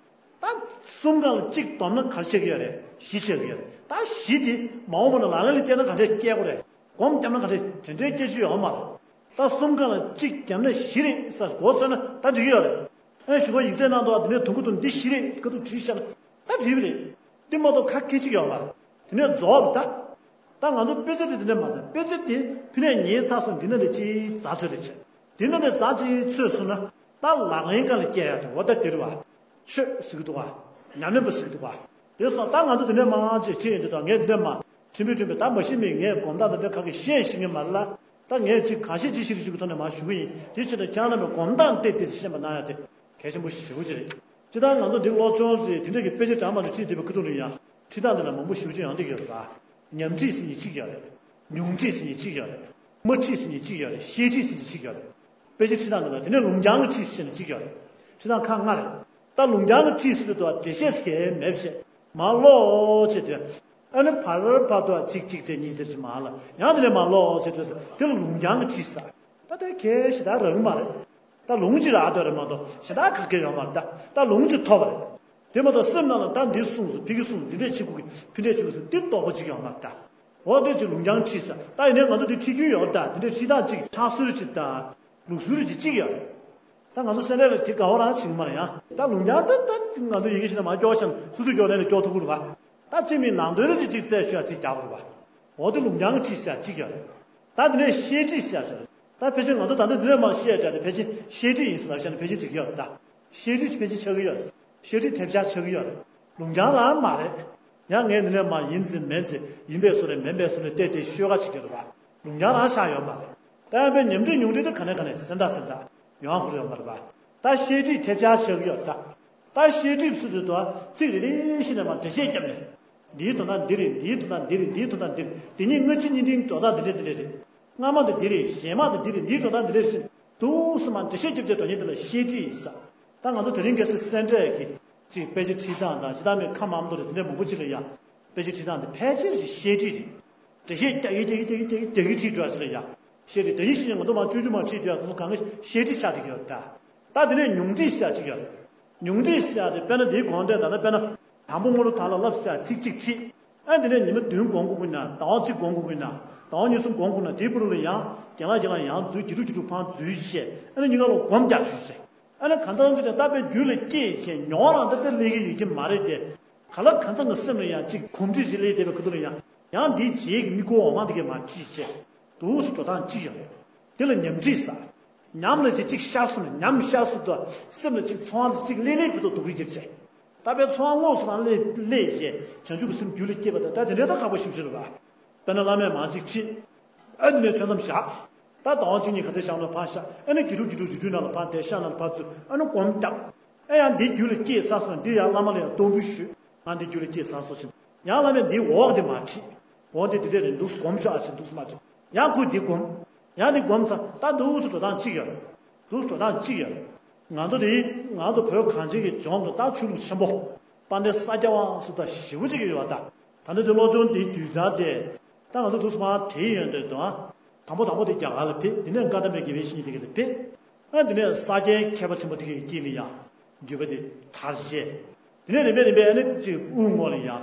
ད་གསུམ་སྒང་ལ་གཅིག་སྡོམ་ན་ག་རེ་བྱེད་ཀྱི་ཡོད་རེད། བཞི་བྱེད་ཀྱི་ཡོད་རེད། ད་བཞི་དེ་མ་འོངས་པ་ན་ལག་ལེན་ལ་བསྐྱལ་ན་ག་འདྲས་བསྐྱལ་དགོས་རེད། སྒོམ་བརྒྱབ་ན་ག་འདྲས་དེ་འདྲའི་སྐད་ཆ་ཡོད་མ་རེད། ད་གསུམ་སྒང་ལ་གཅིག་བརྒྱབ་ན་བཞི་རེད་ཟེར་མགོ་ཚོས་ན་ད་འགྲིག་གི་ཡོད་རེད། ཨེ་ཞུ་བ་ཡིག་ཚད་ནང་དུ་འདི་ནས་དུམ་བུ་དུམ་འདི་བཞི་རེད་ཁ་ཐུག་བྲིས་བཞག་ན་ད་འགྲིག་གི་རེད། འདི་མ་གཏོགས་ཁ་སྐད་ཅིག་ཡོད་མ་རེད། དེ་ནས་རྫོགས་ལ་ད། ད་ང་ཚོ་དཔེ་ཆ་དེ་དེ་ནས་མ་ད་དཔེ་ཆ་དེ་ཕི་ནས་ཉེས་ཚར་སོང་འདི་ན་ལས་ཅིག་རྫ་ཚོད་རེད་ཆེ། འདི་ན་ལས་རྫ་ཅིག་ཚོད་སོང་ན་ད་ལག་ལེན་སྒང་ལ་སྐྱེལ་ཡ་དེ་འོ་ད་དེ་རེད་བ། ཆོས་ཟེར་གི་འདུག་བ། ཉམས་ལེན་པ་ཟེར་གི་འདུག་བ། དེ་སོང་ད་ང་ཚོ་དེ་ནས་མ་ཅིག་ཅིག་ཡིན་དུས་ད་ངས་འདི་ནས་མ་ཁྲིམས་དཔོན་ཁྲིམས་དཔོན་ད་མ་ཤེས་མིན་ངས་སྒོམ་སྟངས་དེ་འདྲ་ག་གི་ཤེས་ཤེས་ངེས་མ་ལ། ད་ངས་ཅིག་ག་ཤེས་ཅིག་ཤེས་རིག་ཅིག་གི་ཐོག་ནས་མ་ཞུ་གི་ཡིན། དེ་ཕྱིར་ད་ཁྱེད་རང་རྣམ་པས་སྒོམ་སྟངས་དེ་དེ་ཤེས་པ་གནང་ཡ་དེ་གལ་ཆེན་པོ་ཞེ་པོ་ཅིག་རེད། སྤྱིར་བཏང་ང་ཚོ་འདི་སློབ་སྦྱོང་རེད་དེ་འདྲ་གི་དཔེ་ཆ་གྲངས་མང་དུ་ཁྲིད་བསྡད་པའི་ཁུ་ཐུག་ལ་ཡང་ཁྲིད་སྟངས་འདི་ལ་མང་པོ་ཞེ་པོ་ཅིག་ཡོང་བསྡད་ཀྱི་ཡོད་རེད་པ། ཉམས་ཁྲིད་ཟེར་མཁན་གཅིག་ཡོད་རེད། མྱོང་ཁྲིད་ཟེར་མཁན་གཅིག་ཡོད་རེད། མ་ཁྲིད་ཟེར་མཁན་གཅིག་ཡོད་རེད། ཤེས་ཁྲིད་ཟེར་མཁན་གཅིག་ཡོད་རེད། དཔེ་ཆ་ཁྲིད་སྟངས་འདི་ལ་དེ་ནས་ལུང་རྐྱང་གི་ཁྲིད་ཟེར་མཁན་གཅིག་ཡོད་རེད། ཁྲིད་སྟངས་ཁག་ལྔ་རེད། ད་ལུང་རྐྱང་གི་ཁྲིད་ཟེར་དུས་འགྲེལ་བཤད་ཟེར་མཁན་མེད་པ་བྱས་མར་ཀློག་བྱས་དུས། ཨ་ནི་ཕར་ཕར་དུ་ཚིག་གཅིག་ཚེ་གཉིས་ཚེ་ཅིག་མར་ལ་ཡང་དེ་ནས་མར་ཀློག་བྱས་དུས་དེ་ལ་ལུང་རྐྱང་གི་ཁྲིད་ཟེར། ད་དེ་གལ་ཞེ་དྲག་རག་གི་མ་རེད། ད་ལུང་གཅིག་རག་འདོད་རེད་མ་གཏོགས་གཞན་དག་ག་གེ་ཡོད་མ་རེད་ད། ད་ལུང་གཅིག་ཐོབ་པ་རེད། དེ་མ་གཏོགས་སེམས་ནང་ལ་ད་འདི་གསུངས་སོང་ཕ་གི་གསུངས་འདི་འདྲས་བྱེད་དགོས་ཀྱི་ཕ་འདྲས་བྱེད་དགོས་སོང་འདི་རྟོགས་པ་གཅིག་ཡོད་མ་རེད་ད། འོ་འདྲས་ཅིག་ལུང་རྐྱང་ཁྲིད་ས་ད་ཡིན་ནའི་ང་ཚོ་འདི་ཁྲིད་རྒྱུ་ཡོད་ད་འདི་འདྲས་ཁྲིད་སྟངས་གཅིག་ཕྱག་སྲོལ་གཅིག་ད། ལུགས་སྲོལ་གཅིག་གཅིག་ཡོད་རེད། ད་ང་ཚོ་སེམས་ཁྲལ་ལ་དེ་དགའ་བ་རང་བྱེད་ཀྱི་མ་རེད་ཡང་ད་ལུང་རྐྱང་ད་ད་ང་ཚོ་ཡི་གེ་ཞིག་ན་མ་སྐྱོར་ཤང་སོ་སོས་སྐྱོར་ལེན་ལ་སྐྱོར་ཐུབ་ཀྱི་རེད་པ། ད་གཅིག་མིན་ནང་དོན་རེ་གཅིག་གཅིག་རྩད་ཆོད་ཡ་ཚིག་རྒྱག་དགོས་རེད་པ། འོ་དེ་ལུང་རྐྱང་གི་ཁྲིད་ཟེར་གཅིག་ཡོད་རེད། ད་དེ་ནས་བཤད་ཁྲིད་ཟེར་ཡ་ཅིག་ཡོད་རེད། ད་ཕལ་ཆེར་ང་ཚོ་ད་ལྟ་འདི་ནས་མར་བཤད་ཡ་དེ་ཕལ་ཆེར་བཤད་ཁྲིད་ཡིན་ཟེར་ལབ་བཤད་ན་ཕལ་ཆེར་འགྲིག་གི་ཡོད་རེད་ད། བཤད་ཁྲིད་ཕལ་ཆེར་ཆགས་ཀྱི་ཡོད་རེད། བཤད་ཁྲིད་ཐེབས་ཆག་ཆགས་ཀྱི་ཡོད་རེད། ལུང་རྐྱང་ལའང་མ་རེད། ཡང་ངས་འདི་ནས་མར་ཡིན་ཟེར་མིན་ཟེར་ཡིན་པའི་བཟོ་རེད་མིན་པའི་བཟོ་རེད་བལྟས་ཏེ་ཤོད་ག་བྱེད་ཀྱི་རེད་པ། ལུང་རྐྱང་རང་ཆགས་ཡོད་མ་རེད། ད་ཡང་པའི་ཉམས་ཁྲིད་ཉུང་ཁྲིད་དེ་ག་ནས་ག་ནས་སེམས་ཐག་སེམས་ཐག་ཡོང་ཁུར་ཡོད་མ་རེད་པ། ད་བཤད་ཁྲིད་ཐེབས་ཆག་ཆགས་ཀྱི་ཡོད་རེད་ད། ད་བཤད་ཁྲིད་སུ་ཚོད་དུ་ཚིག་རེ་རེ་བཞིན་ནས་མར་འགྲེལ་བཤད་བརྒྱབ་ནས། འདིའི་དོན་དག་འདི་རེད། འདིའི་དོན་དག་འདི་རེད། འདིའི་དོན་དག་འདི་རེད། འདི་གཉིས་སྔ་ཕྱི་གཉིས་འབྲེལ་འགྲོ་སྟངས་འདི་འདྲ་འདི་འདྲ་རེད། སྔ་མ་འདི་འདི་རེད། རྗེས་མ་འདི་འདི་རེད། འདིའི་འགྲོ་སྟངས་འདི་འདྲ་རེད་ཟེར་འདུག་སེ་མར་འགྲེལ་བཤད་རྒྱབ་བྱས་འགྲོ་མཁན་དེ་ལ་བཤད་ཁྲིད་ཟེར། ད་ང་ཚོ་དེ་རིང་ཁ་སང་སེ་འབྲས་ཀྱི་ཅིག་དཔེ་ཆ་ཁྲིད་སྟངས་དང་ཇི་ལྟར་མིན་ཁ་མང་པོ་རེད་དེ་འདྲ་མང་པོ་ཅིག་ལ་ཡང་དཔེ་ཆ་ཁྲིད་སྟངས་འདི་ཕལ་ཆེར་ཞིག་བཤད་ཁྲིད་རེད། འགྲེལ་བཤད་རྒྱག་གི་རྒྱག་གི་རྒྱག་གི་རྒྱག་གི་རྒྱག་གི་ཁྲིད་འགྲོ་ཡ་ཅིག་ལ་ཡ། བཤད་ཁྲིད་དེ་ཡིན་ཞིག་ང་ཚོ་མར་ཆུང་ཆུང་མར་ཁྲིད་དུས་ཡ་ཚོ་གང་གི་བཤད་ཁྲིད་ཆགས་བསྡད་ཀྱི་ཡོད་ད། ད་དེ་ནས་ཉུང་ཁྲིད་ཟེར་ཡ་ཅིག་ཡོད་རེད། ཉུང་ཁྲིད་ཟེར་ཡ་དེ་དཔེར་ན་འདིའི་དགོངས་འགྲེལ་ད་ལྟ་དཔེར་ན་དང་པོ་སྔོན་འགྲོ་དག་ལ་བསླབ་ཟེར་ཡ་ཚིག་གཅིག་ཁྲིད། ཨ་དེ་ནས་ཉི་མ་བདུན་སྒོམ་དགོས་ཀྱི་ན་ཟླ་བ་གཅིག་སྒོམ་དགོས་ཀྱི་ན་ཟླ་བ་གཉིས་གསུམ་སྒོམ་དགོས་ན་དེའི་བར་དུ་ལ་ཡང་རྒན་ལགས་རྒན་ལགས་ཡང་འཛུལ་དགེ་ཕྲུག་དགེ་ཕྲུག་ཕར་འཛུལ་བྱས་ཨ་ནི་གཉིས་ཀ་ལ་སྒོམ་རྒྱག་ཞུས་ཟེར། ཨ་ནི་གང་ཚང་ཅིག་ནས་ད་དཔེ་རྒྱུད་ལ་སྐྱེས་བྱས་མྱོང་བ་རང་ད་ལྟ་སླེབས་ཀྱི་ཡོད་ཀྱི་མ་རེད་དེ། ག་ལ་གང་ཚང་གི་སེམས་ལ་ཡང་ཅིག་གོམས་འདྲིས་ཅིག་སླེབས་བསྡད་པའི་ཁ་ཐུག་ལ་ཡང་ཡང་འདིའི་རྗེས་ཀྱི་དམིགས་སྐོར་འོག་མ་དེ་གས་མར་ཁྲིད་བྱས་འདུག་སེ་འགྲོ་སྟངས་གཅིག་ཡོད་རེད། དེ་ལ་ཉམས་ཁྲིད་ཟེར། ཉམས་ལ་ཅིག་གཅིག་ཤར་སོང་ན་ཉམས་ཤར་སོང་དུས་སེམས་ལ་ཅིག་ཚོར་བ་ཅིག་སླེབས་སླེབས་ཀྱི་འདུག་སྡུག་རུས་ཅིག་བྱས། ད་དཔེ་ཚོར་བ་དངོས་སུ་རང་སླེབས་སླེབས་བྱས་བྱང་ཆུབ་ཀྱི་སེམས་རྒྱུད་ལ་སྐྱེས་པ་དང་ད་དེ་འདྲའི་ད་ཁག་པོ་ཞེ་པོ་ཅིག་རེད་པ། དཔེར་ན་བླ་མས་མར་ཅིག་ཁྲིད། ཨ་ནི་ནས་ཆོས་མཚམས་བཞག་ད་ཟླ་བ་གཅིག་གཉིས་ག་ཚོད་བཞག་ན་ཕར་བཞག་ཨ་ནི་དགེ་ཕྲུག་དགེ་ཕྲུག་རི་ཁྲོད་ནང་ལ་ཕར་བསྡད་ཤག་ནང་ལ་ཕར་ཚུད་ཨ་ནི་སྒོམ་རྒྱབ། ཨ་ཡང་འདི་རྒྱུད་ལ་སྐྱེས་ཚར་སོང་ན་འདི་ཡང་བླ་མ་ལ་ཡང་སྡོམ་པ་ཞུས། ང་འདི་རྒྱུད་ལ་སྐྱེས་ཚར་སོང་ཞིང་། ཡང་བླ་མས་འདིའི་འོག་འདི་མར་ཁྲིད། འོག་འདི་འདི་འདྲ་རེད་འདུག་སྒོམ་ཤོག་ཨ་ཅེ་འདུག་སེ་མར་ཁྲིད། ཡང་ཁོས་འདི་སྒོམ། ཡང་འདི་སྒོམ་ཚར་ད་འདུག་སེ་འགྲོ་སྟངས་གཅིག་ཡོད་རེད། འདུག་སེ་འགྲོ་སྟངས་གཅིག་ཡོད་རེད། ང་ཚོ་འདི་ང་ཚོ་བོད་གངས་ཅན་གྱི་ལྗོངས་ཀྱི་ད་ཆོས་ལུགས་ཆེན་པོ། དཔལ་ལྡན་ས་སྐྱ་པ་སུ་ད་ཞེ་པོ་ཅིག་ཡོད་པ་ད། ད་ནི་དེ་སློབ་སྦྱོང་དེའི་དུས་ཚོད་དེ། ད་ང་ཚོ་འདུག་སེ་མར་དེའི་ཡོན་ཏན་དང་། དང་པོ་དང་པོ་དེ་རྒྱ་གར་ལ་ཕེབས་དེ་ནས་བཀའ་གདམས་པའི་དགེ་བའི་བཤེས་གཉེན་དེ་ག་ལ་ཕེབས། ཨ་དེ་ནས་ས་སྐྱའི་མཁས་པ་ཆེན་པོ་དེ་གའི་དཀྱིལ་ལ་ཡང་། འདུས་པ་དེ་དར་བྱས། དེ་ནས་རིམ་པས་རིམ་པས་ཨ་ནི་ཅིག་དབུ་ངོ་ལ་ཡང་།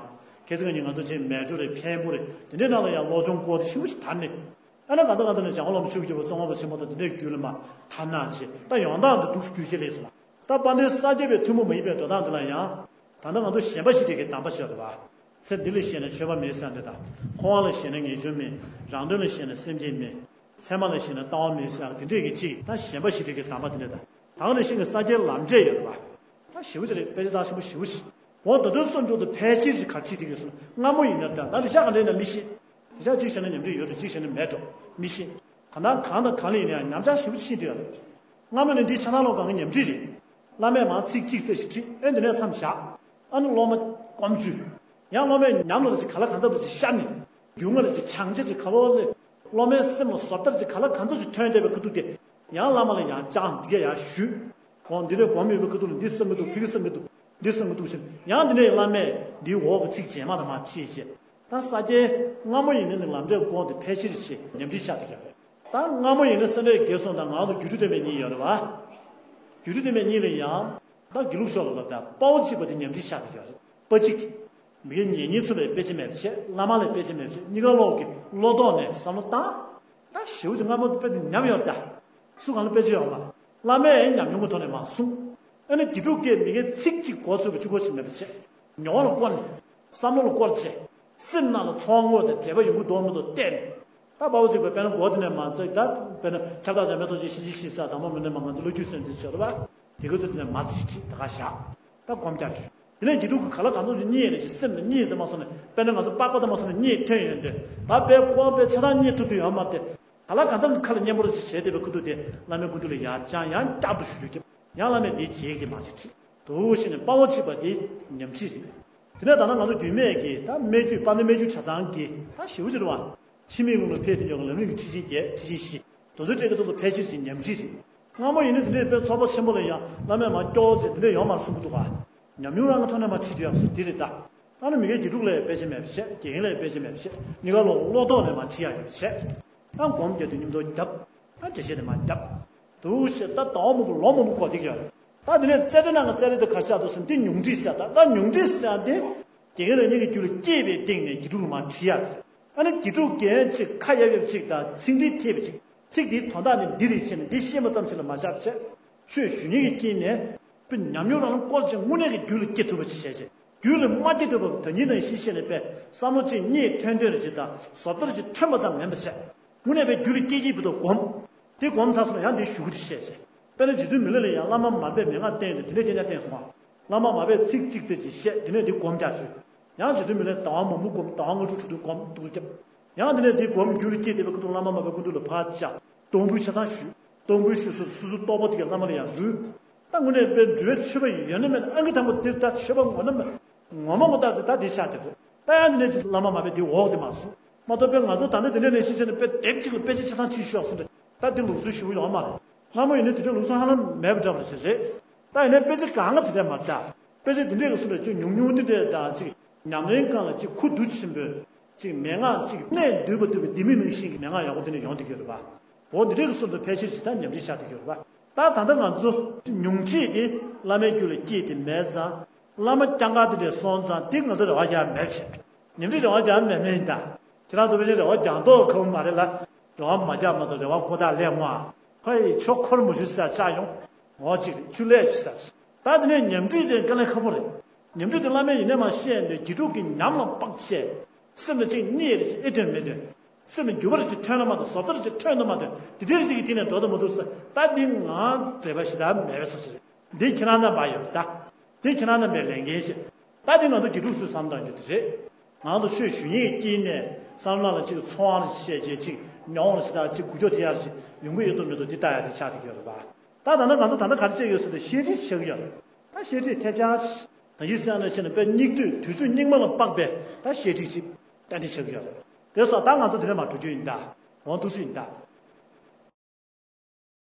ཁ་སང་ང་ཚོ་ཅིག་མལ་གྲོ་རེད་འཕན་པོ་རེད་དེ་འདྲའི་ནང་ལ་ཡང་སློབ་སྦྱོང་སྐོར་དེ་ཞེ་པོ་ཅིག་དར་ནས། ཨ་ནི་གང་ཚ་གང་ཚ་ནས་འཇམ་མགོན་བླ་མ་ཆོས་ཀྱི་རྒྱལ་པོ་ཙོང་ཁ་པ་ཆེན་པོ་དང་དེ་འདྲའི་རྒྱུད་ལ་མར་དར་གནང་བྱས་ད་ཡོང་སྟངས་འདི་འདུག་སེ་རྒྱུད་ཆེ་ལས་སོང་། ད་དཔལ་ལྡན་ས་སྐྱ་པའི་ཐུན་མོང་མ་ཡིན་པའི་འགྲོ་སྟངས་འདི་ལ་ཡང་། ད་ལྟ་ང་ཚོ་ཞེན་པ་ཞེ་དྲག་གི་གདམས་པ་ཞིག་ཡོད་རེད་པ། ཚེ་འདི་ལ་ཞེན་ན་ཆོས་པ་མེད་ཟེར་འདི་དང་། འཁོར་བ་ལ་ཞེན་ན་ངེས་འབྱུང་མེད། རང་དོན་ལ་ཞེན་ན་སེམས་བསྐྱེད་མེད། མཚན་མ་ལ་ཞེན་ན་ལྟ་བ་མེད་ཟེར་དེ་འདྲས་ཀྱི་ཅིག་ད་ཞེན་པ་ཞེ་དྲག་གི་གདམས་པ་འདི་འདྲས་དང་། ད་ག་ནང་བཞིན་གྱི་ས་སྐྱའི་ལམ་འབྲས་ཡོད་རེད་པ། ད་ཞེ་པོ་ཅིག་རེད་དཔེ་ཆ་རྩ་ཆེན་པོ་ཞེ་པོ་ཅིག་འོ་ད་དུང་སོ་འགྲོ་དུ་ཕལ་ཆེར་ཅིག་ག་ཁྲིད་དེ་གི་སོང་སྔ་མོ་ཡིན་ན་ད་ད་འདི་ཤ་ག་འདྲས་ན་མི་ཤེས། དེ་ཤ་གཅིག་བྱས་ན་ཉམས་འགྲིག་ཡོད་རེད་གཅིག་བྱས་ན་མེད་འགྲོ་མི་ཤེས། གང་ལྟར་གང་དང་གང་ལ་ཡིན་ན་ཡང་ཉམས་ཆག་ཞེ་པོ་ཅིག་ཤེས་འདུག་ཡོད་རེད། སྔ་མོ་ནས་འདི་ཆ་ཚང་ལོག་གང་གི་ཉམས་ཁྲིད་རེད། བླ་མས་མར་ཚིག་གཅིག་ཙམ་ཞིག་ཁྲིད་ཨེ་འདི་ནས་མཚམས་བཞག་ཨ་ནི་སློབ་མ་སྐོམ་ཆུ། ཡང་སློབ་མས་ཉམས་ལ་ཅིག་ག་ལ་གང་འཚམ་ཅིག་ཤར་ནས། རྒྱུད་ལ་ཅིག་བྱང་ཆ་ཅིག་ག་ལོ་ལས། སློབ་མའི་སེམས་ལ་བཟོ་ལྟ་ཅིག་ག་ལ་གང་འཚམ་ཅིག་ཐོན་བསྡད་པའི་ཁ་ཐུག་དེ། ཡང་བླ་མ་ལ་ཡང་བཅར་འདི་གས་ཡང་ཞུས། འོ་འདི་འདྲའི་སྒོམ་ཡོད་པའི་ཁ་ཐུག་ལ་འདི་གསང་གི་འདུག་ཕ་གི་གསང་གི་འདུག་འདི་གསུང་གི་འདུག་ཕྱིན། ཡང་འདི་ནས་བླ་མས་འདིའི་འོག་གི་ཚིགས་བཅད་མ་དང་མ་ཁྲིད་བྱས། ད་ས་སྐྱའི་སྔ་མོ་ཡིན་ན་ནི་ལམ་འབྲས་དགོངས་ཏེ་ཕལ་ཆེར་ཞེས་ཉམས་ཁྲིད་ཆགས་ཏེ་ཡོད། ད་སྔ་མོ་ཡིན་ན་སེ་འབྲས་དགེ་གསུམ་དང་ང་ཚོ་སྒྱུ་འཕྲུལ་བསྟན་པའི་གཉིས་ཡོད་རེད་བ། སྒྱུ་འཕྲུལ་བསྟན་པའི་གཉིས་ལ་ཡང་། ད་དགེ་ལུགས་ཕྱོགས་ལ་ལབ་ད་དཔའ་བོ་གཅིག་པ་དེ་ཉམས་ཁྲིད་ཆགས་ཏེ་ཡོད་རེད། དཔའ་གཅིག་མི་དགེ་ཉེ་གཉིས་མཚོན་པའི་དཔེ་ཅན་མེད་པ་བྱས། བླ་མ་ལ་དཔེ་ཅན་མེད་པ་བྱས། གཉིས་ཀ་ལོག་གི་བློ་ལྡོག་ནས་བསམ་བློ་བཏང་། ད་ཞེ་པོ་ཅིག་སྔ་མོ་དཔེ་དེ་ཉམས་ཡོད་ད། སུ་གང་ལ་དཔེ་ཅན་ཡོད་མ་རེད། བླ་མས་ཡང་ཉམས་མྱོང་གི་ཐོག་ནས་མར་གསུངས། ཨ་ནི་དགེ་ཕྲུག་གིས་མི་དགེ་ཚིག་གཅིག་མགོ་ཚོས་པ་གཅིག་པོ་ཞིག་མེད་པ་བྱས། མྱོང་བ་ལ་བཀོལ་ནས། བསམ་བློ་ལ་བཀོལ་བྱས། སེམས་ནང་ལ་ཚོར་བ་དངོས་དང་འབྲེལ་བ་ཡོང་གི་འདུག་མི་འདུག་བལྟས་ནས། ད་དཔའ་བོ་གཅིག་པས་དཔེར་ན་མགོ་དེ་ནས་མར་བརྩེགས། ད་དཔེར་ན་ཁྱབ་བདག་འཇམ་དཔལ་རྡོ་རྗེ་གཤིན་རྗེ་གཤེད་ས་དང་པོ་མི་ནས་མ་ང་ཚོ་བློ་རྒྱུད་སེམས་ཀྱི་ཆོས་རེད་པ། དེ་ག་དུས་དེ་ནས་མར་ཚིག་ཁྲིད་ད་ག་བཞག་ད་སྒོམ་རྒྱག་བྱོས། དེ་ནས་དགེ་ཕྲུག་གི་ག་ལ་གང་འཚམ་ཅིག་གཉིད་རེ་ཅིག་སེམས་ལ་གཉིད་དེ་མ་སོང་ནས། དཔེར་ན་ང་ཚོ་པགས་པ་དེ་མ་སོང་ནས་གཉིད་ཐོན་ཡོང་དུས། ད་དཔེ་ཁོང་དཔེ་ཆ་ཚང་གཉིད་ཐུབ་ཀྱི་ཡོད་མ་རེད་དེ། ག་ལ་གང་འཚམ་གྱི་ཁ་ལ་སྙན་པོ་རེ་ཅིག་བྱས་བསྡད་པའི་ཁུ་ཐུག་དེ་བླ་མའི་སྐུ་མདུན་ལ་ཡར་བཅར། ཡང་བསྐྱར་དུ་ཞུ་རྒྱུ་བརྒྱབ། ཡང་བླ་མས་འདིའི་རྗེས་ཀྱི་མ་ཅིག་ཁྲིད་འདུག་ཞེས་ནས་དཔའ་བོ་གཅིག་པ་དེ་ཉམས་ཁྲིད་རེད། དེ་ནས་ད་ལྟ་ང་ཚོ་རྒྱུད་སྨད་ཀྱི་ད་སྨད་རྒྱུད་དཔལ་ལྡན་སྨད་རྒྱུད་གྲྭ་ཚང་གི་ད་ཞེ་པོ་ཅིག་རེད་བ། འཆི་མེད་ཀློང་ལ་ཕེབས་ཏེ་ཡོད་པའི་ལམ་རིམ་གྱི་ཁྲིད་ཆེན་བརྒྱད། ཁྲིད་ཆེན་བཞི། རྡོ་རྗེ་སྤྲེལ་གྱི་ཏོག་ཙམ་ཕལ་ཆེར་ཅིག་ཉམས་ཁྲིད་རེད། སྔ་མོ་ཡིན་ན་དེ་འདྲའི་དཔེ་ཚོགས་པ་ཆེན་པོ་ལ་ཡང་བླ་མས་མར་སྐྱོར་ཅིག་དེ་འདྲ་ཡོད་མ་རེད་གསུང་གི་འདུག་ག་ཉམས་མྱོང་རང་གི་ཐོག་ནས་མར་ཁྲིད་དུས་ཡག་སོ་དེ་རེད་ད། ད་ནི་མི་དགེ་དགེ་ཕྲུག་ལ་དཔེ་ཆ་མེད་པ་བྱས། དགེ་རྒན་ལ་དཔེ་ཆ་མེད་པ་བྱས། གཉིས་ཀ་ལོག་ལོག་ཐོག་ནས་མར་ཁྲིད་ཡག་ཡོད་པ་བྱས། ད་སྒོམ་རྒྱག་དུས་མཉམ་དུ་རྒྱབ། ད་འགྲེལ་བཤད་དེ་མར་རྒྱབ། འདུག་ཞེས་ད་ཟླ་བ་མང་པོ་ལོ་མང་པོ་འགོར་བསྡད་ཀྱི་ཡོད་རེད། ད་དེ་ནས་རྩེ་གྲའི་ནང་གི་རྩེ་རིགས་དེ་གར་བཞག་འདུག་ཟེར་ན་འདི་ཉུང་འཕྲི་ཟེར། ད་ད་ཉུང་འཕྲི་ཟེར་དེ། དགེ་རྒན་རང་ཉིད་ཀྱི་རྒྱུད་ལ་སྐྱེས་པའི་སྟེང་ནས་དགེ་ཕྲུག་ལ་མར་ཁྲིད་ཡག་རེད། ཨ་ནི་དགེ་ཕྲུག་རྒན་གཅིག་ཁ་ཡབ་ཡབ་གཅིག་དང་ཚིག་འགྲེལ་ཐེབས་པ་གཅིག་ཚིག་འདིའི་དོན་དག་ནི་འདི་རེད་ཅེས་ནས་འདི་ཤེས་པ་ཙམ་ཞིག་ལ་མ་བཞག་བྱས། ཆོས་ཞུ་མཁན་གྱི་དཀྱིལ་ནས། དཔེ་ཉམས་མྱོང་རང་བཀོལ་ཅིང་དངོས་གནས་ཀྱི་རྒྱུད་ལ་སྐྱེ་ཐུབ་པ་ཅིག་བྱས་བྱས། རྒྱུད་ལ་མ་སྐྱེ་ཐུབ་པ་ད་ཉིན་དང་ཤི་ཤེས་ནས་པས་བསམ་བློ་གཅིག་གཉིས་ཐོན་ཐོན་རེ་ཅིག་དང་བཟོ་ལྟ་རེ་ཅིག་ཐོན་པ་ཙམ་མིན་པ་བྱས། དངོས་གནས་པའི་རྒྱུད་ལ་སྐྱེ་གི་བུ་དང་སྒོམ། དེ་སྒོམ་ཚར་སོང་ན་ཡང་དེ་ཞུ་གི་དེ་བཤད་བྱས། དཔེར་ན་རྗེ་བཙུན་མི་ལ་ལ་ཡང་བླ་མ་མ་པས་མན་ངག་བསྟན་ཡོད་དེ་འདྲའི་རྐྱང་རྐྱང་བསྟན་སོང་ང་། བླ་མ་མ་པས་ཚིག་གཅིག་ཙམ་ཅིག་བཤད། དེ་ནས་དེ་སྒོམ་རྒྱག་བྱོས། ཡང་རྗེ་བཙུན་མི་ལས་ཟླ་བ་མང་པོ་སྒོམ། ཟླ་བ་ལྔ་དྲུག་དྲུག་དྲུག་སྒོམ་འདུག་རྒྱབ། ཡང་དེ་ནས་དེ་སྒོམ་རྒྱུད་ལ་སྐྱེས་བསྡད་པའི་ཁ་ཐུག་བླ་མ་མ་པའི་སྐུ་མདུན་ལ་ཕར་བཅར། སྡོང་པོའི་ཆ་ཚང་ཞུས། སྡོང་པོའི་ཞུས་སུ་སོ་སོའི་རྟོགས་པ་དེ་ག་བླ་མ་ལ་ཡང་འབུལ། ད་དངོས་གནས་པའི་འགྲོ་བའི་མཆོད་པ་ཡོད་ན་མེད་ན་ཨང་ཀི་དང་པོ་དེར་ད་མཆོད་པ་ངོ་ན་མེད། ངོ་མ་ངོ་རྟགས་དེ་ད་དེ་ཆགས་བསྡད་པས། ད་ཡང་དེ་ནས་བླ་མ་མ་པས་དེ་འོག་དེ་མ་གསུངས། མ་གཏོགས་པའི་ང་ཚོ་ད་ནི་དེ་འདྲ་ལས་ཤེས་བྱས་ནས་དཔེ་དེབ་གཅིག་ལ་དཔེ་ཆ་ཆ་ཚང་ཁྲིད་ཤོག་གསུངས་ཏེ། ད་དེ་ལུགས་སྲོལ་ཞུ་གི་ཡོད་མ་རེད། སྔ་མོ་ཡིན་ན་དེ་འདྲའི་ལུགས་སྲོལ་ཧ་ལམ་མེད་པ་འདྲ་པོ་ཞིག་རེད། ད་ཡིན་ནའི་དཔེ་ཆ་གང་ག་དེ་འདྲ་མ་རེད། དཔེ་ཆ་དེ་འདྲའི་གི་སུ་ལ་ཅིག་ཉུང་ཉུང་དེ་འདྲ་དང་ཅིག་ཉམས་ལེན་སྒང་ལ་ཅིག་ཁུ་འདུ་ཆེན་པོས་ཅིག་མན་ངག་ཅིག་གནད་འདུས་པ་འདུས་པའི་ལྡེ་མིག་ནང་བཞིན་གྱི་མན་ངག་ཡག་པོ་དེ་འདྲ་ཡོང་བསྡད་ཀྱི་ཡོད་རེད་པ། འོ་འདི་འདྲའི་གི་སུ་ལ་ཕལ་ཆེར་ཞིག་ད་ཉམས་ཁྲིད་ཆགས་བསྡད་ཀྱི་ཡོད་རེད་པ། ད་ད་ལྟ་ང་ཚོ་ཉུང་ཁྲིད་དེ་བླ་མའི་རྒྱུད་ལ་སྐྱེས་ཏེ་མེད་ཙང་། བླ་མ་སྐྱངས་མཁར་དེ་འདྲས་སོང་ཙང་དེ་ང་ཚོ་རེ་བ་རྒྱག་མེད་བྱས། ཉམས་ཁྲིད་རེ་བ་རྒྱག་མེད་མེད་ཡིན་ད། ཁྱེད་རང་ཚོ་ཕལ་ཆེར་རེ་བ་རྒྱག་མདོག་ཁ་པོ་མ་རེད་ལ། རེ་བ་མ་རྒྱག་མ་གཏོགས་རེ་བ་ཀོ་ཐག་ལས་སྔོ་ཨ། ཁོ་ཡི་ཆོ་འཁོར་མ་ཞུ་ས་ཆགས་ཡོང་། འོ་གཅིག་རེད། ཆུ་ལས་ཆུ་ས་ཆགས། ད་དེ་ནས་ཉམས་ཁྲིད་དེ་དཀའ་ལས་ཁག་པོ་རེད། ཉམས་ཁྲིད་དེ་བླ་མས་ཡིན་ནའི་མ་བཤད་འདོད་དགེ་ཕྲུག་གི་ཉམས་ལ་དཔག་བྱས། སེམས་ལ་ཅིག་གཉིད་རེ་ཅིག་ཨེ་ཐོན་མེད་དོན། སེམས་ལ་འགྱུར་བ་རེ་ཅིག་ཐོན་ན་མ་གཏོགས་བཟོ་ལྟ་རེ་ཅིག་ཐོན་ན་མ་གཏོགས་དེ་འདྲའི་རེ་ཅིག་གི་སྟེང་ནས་འགྲོ་དང་མ་འགྲོ་ས་ད་འདི་ང་འབྲེལ་བ་ཞེ་དྲག་མེད་པའི་བཟོ་ཞིག་རེད། འདི་ཁྱེད་རང་རྣམ་པ་ཡོད་ད། འདི་ཁྱེད་རང་རྣམ་པའི་ལས་འགན་ཞིག་ད་འདི་ང་ཚོ་དགེ་ཕྲུག་ཚོས་བསམ་བཏང་རྒྱུ་དེ་རེད། ང་ཚོ་ཆོས་ཞུ་མཁན་གྱི་དཀྱིལ་ནས་བསམ་བློ་ལ་ཅིག་ཚོར་བ་བཤད་བྱས་ཅིག་མྱོང་བ་ཞིག་དང་ཅིག་འགུལ་སྐྱོད་དེ་ཡར་ཞིག་ཡོང་གི་ཡོད་དམ་མེད་དམ་འདི་ལྟ་ཡ་དེ་ཆགས་བསྡད་ཀྱི་ཡོད་རེད་པ། ད་ད་ནི་ང་ཚོ་ད་ལྟ་ག་རེ་བྱས་ཡོད་ཟེར་ན་བཤད་ཁྲིད་བྱེད་ཀྱི་ཡོད་རེད། ད་བཤད་ཁྲིད་ཐེབས་ཆག་ད་ཡིག་གསན་ནས་བྱས་ནས་དཔེ་སྙིགས་དུས་དུས་ཚོད་སྙིགས་མ་ལ་དཔག་པའི་ད་བཤད་ཁྲིད་ཅིག་ཏན་ཏན་བྱེད་ཀྱི་ཡོད་རེད། དེ་སོགས་ད་ང་ཚོ་དེ་ནས་མར་འགྲོ་རྒྱུ་ཡིན་ད། འོང་ཐུགས་སུ་ཡིན་ད།